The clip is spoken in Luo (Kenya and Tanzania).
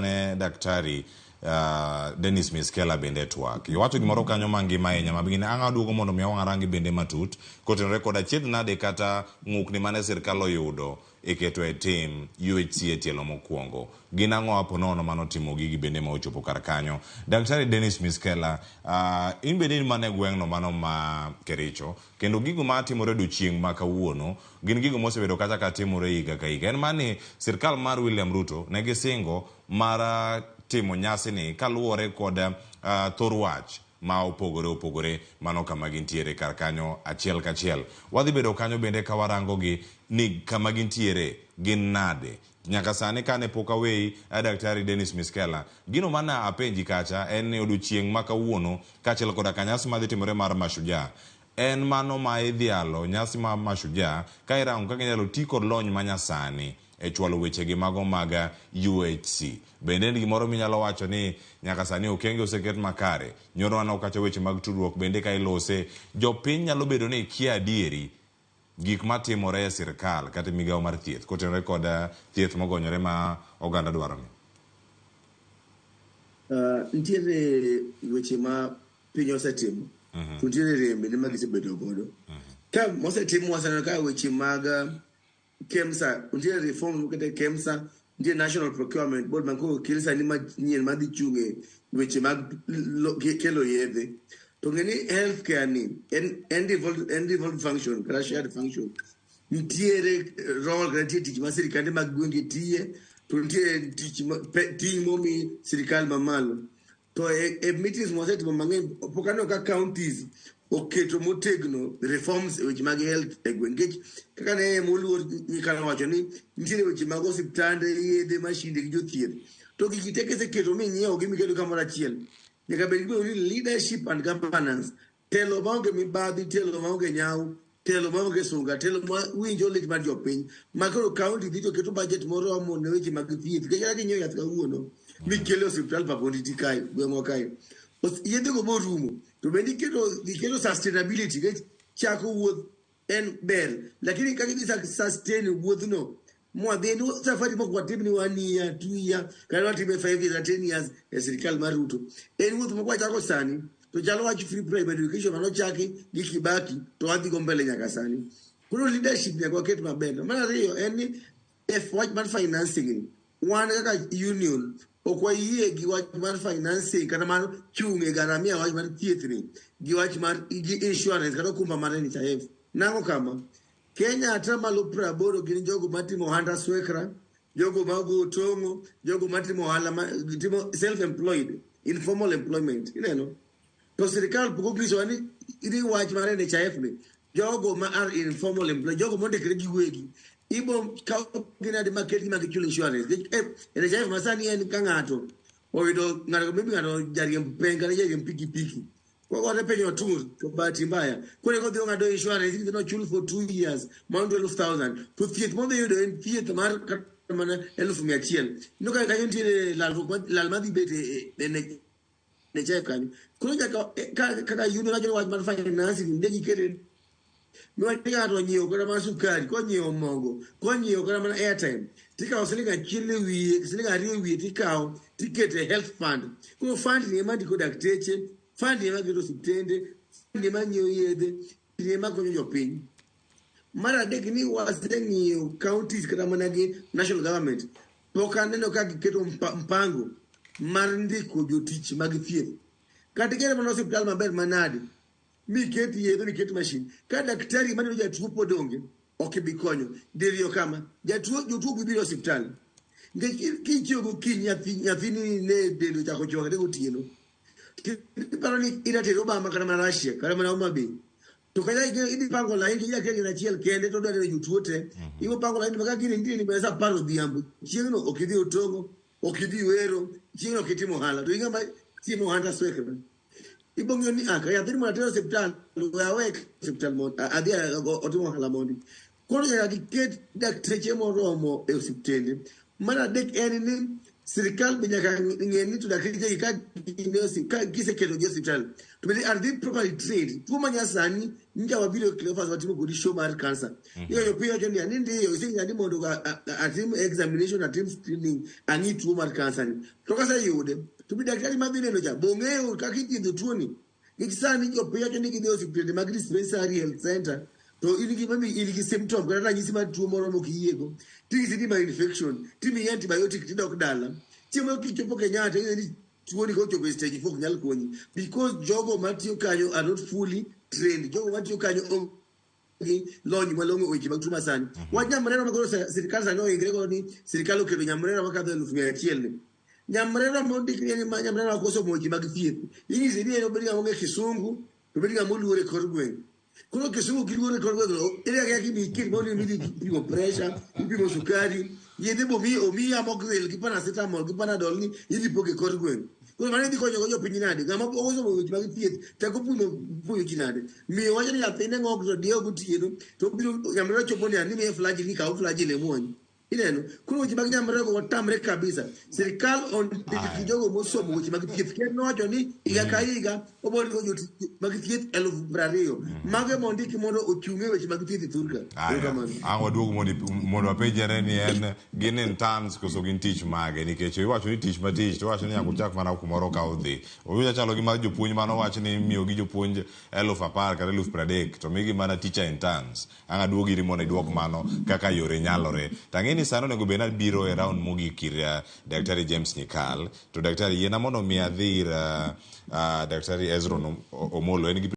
Ne daktari Dennis Miskela bende e twak. Iwacho gimoro kanyo mangima ahinya ma gin ang' aduogo mondo mi wang' arangi bende matut kotenore kod achiedh nade kata ng'ukni mane sirkal oyudo e keto e tim UHC e tielo mokwongo. Gin ang'o apo nono mane otimo gigi bende ma ochopo kar kanyo. Daktari Dennis Miskela, in bende in mana e gweng'no mano ma Kericho kendo gigo matimore odiochieng' ma kawuono Gin gigo mosebedo kacha ka timore higa ka higa. En mar ni sirkal mar William Ruto ne gisingo mar timo nyasini kaluwore kod thor wach ma opogore opogore mano kama gintiere kar kanyo achiel kachiel. Wadhi bedo kanyo bende ka warango gi ni kama gintiere gin nade. Nyaka sani kane pok aweyi Daktari Dennis Miskela, gino mane apenji kacha en ni odiochieng' ma kawuono kaachiel koda ka nyasi madhi timore mar Mashujaa En mano ma idhialo nyasi mar Mashujaa ka irango kaka inyalo ti kod lony manyasani e chwalo wechegi mago mag UHC. Bende en gimoro minyalo wacho ni nyaka sani okenge oseket makare? Nyoro waneno kacha weche mag tudruok bende ka ilose. Jopiny nyalo bedo ni kia adieri gik matimore e sirkal kata e migawo mar thieth kotenore kod thieth mogonyore ma oganda dwaro ni. Nitiere weche ma piny osetimo to nitiere rem bende ma gisebedo godo. Ka mosetim waseneno ka weche mag KEMSA, nitiere reforms moket e KEMSA, nitie National Procurement Board ma koro okel sani manyien madhi chung' e weche mag kelo yedhe. To ng'e ni healthcare ni en devolved function kata shared function. Nitiere role kata nitie tich ma sirikande mag gwenge tiye to nitiere tich ting' momi sirikal mamalo. To e meetings mwasetimo mang'eny pok aneno ka counties oketo motegno reforms e weche mag health e gweng'. Nikech kaka ne moluor Nyikal owacho ni nitiere weche mag osiptande, yedhe, mashinde gi jothieth. To gigi te kiseketo minyiewogi miketo kamoro achiel, nyaka bed ni leadership and governance Telo maonge mibadhi, telo maonge nyawu, telo maonge sunga, telo ma winjo lit mar jopiny. Ma koro county dhi to keto budget moromo ne weche mag thieth. Nikech kata kinyiewo yath kawuono mikelo e osiptal Pap Onditi kae, gweng'wa kae, yedhego borumo. To bende iketo sustainability nikech chako wuoth en ber lakini kaka idhi sustain wuodhno mwadhi en safari mok watim ni one year 2 year kata watime 5 years kata 10 years e sirikal mar Ruto. En wuoth mok wachako sani to chalo wach free primary education manochaki gi Kibaki to wadhi go mbele nyaka sani. Koro leadership nyaka waket maber. Mar ariyo en ni F wach mar financing ni wan kaka union ok wayie gi wach mar financing kata mar chung' e garamia wach mar thieth ni gi wach mar gi insurance kata okumba mar NHIF. Nang'o kama? Kenya atamalo 80 gin jogo matimo ohand aswekra, jogo mago tong'o, jogo matimo ohala ma, timo self employed, informal employment. Ineno? To sirikal pok onyisowa ni wach mar NHIF ni jogo ma are informal employed, jogo mondikre giwegi, ibo kaw gi nade maket gi ma gichul insurance. Nikech, NHIF masani en ka ng'ato oyudo ng'ato, maybe ng'ato jariemb peng kata jariemb pikipiki kogore piny otur to bahati mbaya koro eko odhi ong'ado insurance idhi nochul for 2 years mano 12,000 to thieth modhi yudo en thieth mar kata mana 100,000. Ineno ka kanyo nitiere lalruok lal madhi bet e NHIF kanyo. Koro nyaka kaka union wacho ni wach mar financing ne gikete miwacho ni ng'ato onyiewo kata mana sukari, konyiewo mogo, konyiewo kata mana airtime, tikawo siling 1 e wiye, siling 2 e wiye, tikawo tiketo e health fund. Koro fund ni ema ndiko dakteche, fund ni ema geto osiptende, fund ni ema nyiewo yedhe, ni ema konyo jopiny. Mar adek ni waseng'iyo counties kata mana gi national government, pok aneno ka giketo mpango mar ndiko jotich mag thieth. Kata iger mana osiptal maber manade, miket yedhe, miket mashin, ka daktari maneno jatuo pod onge, ok ibi konyo. Diriyo kama, jatuo jotuo ok bi biro e osiptal. Nikech kichiewo gokinyi nyathini ne dende ochako chwakre gotieno. Iparo ni ida tere Obama kata mana Russia kata mana Homa Bay. To kata idhi pango laini to daktari en achiel kende to odwa neno jotuo te. Ibo pango laini ma ka gini nitie ni saa 10 odhiambo. Chieng'no ok idhi otong'o, ok idhi wero, chieng'no ok itimo ohala. To ing'ama timo ohand aswekra. Ibo ng'iyo ni ah, ka nyathini mondo ater e osiptal, we awe osiptal mondo adhi otim ohala mondi. Koro nyaka giket dakteche moromo e osiptende. Mar adek en ni Sirikal be nyaka ng'e ni to dakteche gi ka gin e ka giseketo gi e osiptal to bende are they properly trained? Tuo ma nyasani nja wabiro e Cleophas watimo kodi show mar cancer. Iyo jopiny wacho niya ni ndiyo iseng'eya ni mondo atim examination atim screening ang'i tuo mar cancer ni. To kaseyude to be daktari madhi neno cha be ong'eyo kaka ithiedho tuo ni? Nikech sani jopiny wacho ni gidhi e osiptende mag dispensary health center to in gi maybe in gi symptom kata ranyisi mar tuo moro mok iyiego ting'isi ni ma infection timiyi antibiotic tidok dala. Chieng' moro kichopo Kenyatta ing'eyo ni tuoni kochopo e stage 4 ok nyal konyi because jogo matiyo kanyo are not fully trained. Jogo matiyo kanyo onge lony malong'o e weche mag tuo masani. Wach nyamrerwa ma koro sirikal sani oikre godo ni sirikal oketo nyamrerwa makadho 100,000 ni. Nyamrerwa mondik ni en nyamrerwa kosomo weche mag thieth. Inyise ni en obed ng'ama ong'e kisungu to obed ng'ama oluor e kor gweng'. Koro kisungu giluor e kor gweng' ere kaka imiyi kit mondo midhi pimo pressure, ipimo sukari, yedhe bomi omiyi amoxil gi paracetamol gi panadol ni idhi pogo e kor gweng'. Koro mano idhi konyogo jopiny nade? Ng'ama osomo weche mag thieth teko puonjo ji nade? Miyo wacho ni nyathine ng'ok to diewo gotieno to obiro nyamrerwa chopo ni imiye flagil ni kaw flagil imuony. Ineno? Koro weche mag nyamrerwa watamre kabisa. Sirikal ondik gi jogo mosomo weche mag thieth. Ker nowacho ni higa ka higa obiro ndiko jotich mag thieth 20,000. Mago ema ondiki mondo ochung' e weche mag thieth e thurka. Aya, Erokamano. ang' waduog mondo wapenjre ni en gin interns koso gin tich mage nikech iwacho ni tich ma tich to iwacho ni nyaka uchak mana kumoro ka udhi. Owinjo chalo gi mar jopuonj mane owach ni imiyogi jopuonj 10,000 kata 30,000 to migi mana teacher interns. Ang' aduog iri mondo iduok mano kaka yore nyalore. To ang'e ni sani onego bed ni abiro e round mogik ir Daktari James Nyikal. To daktari yiena mondo mi adhi ir Daktari Ezron Omolo. En gi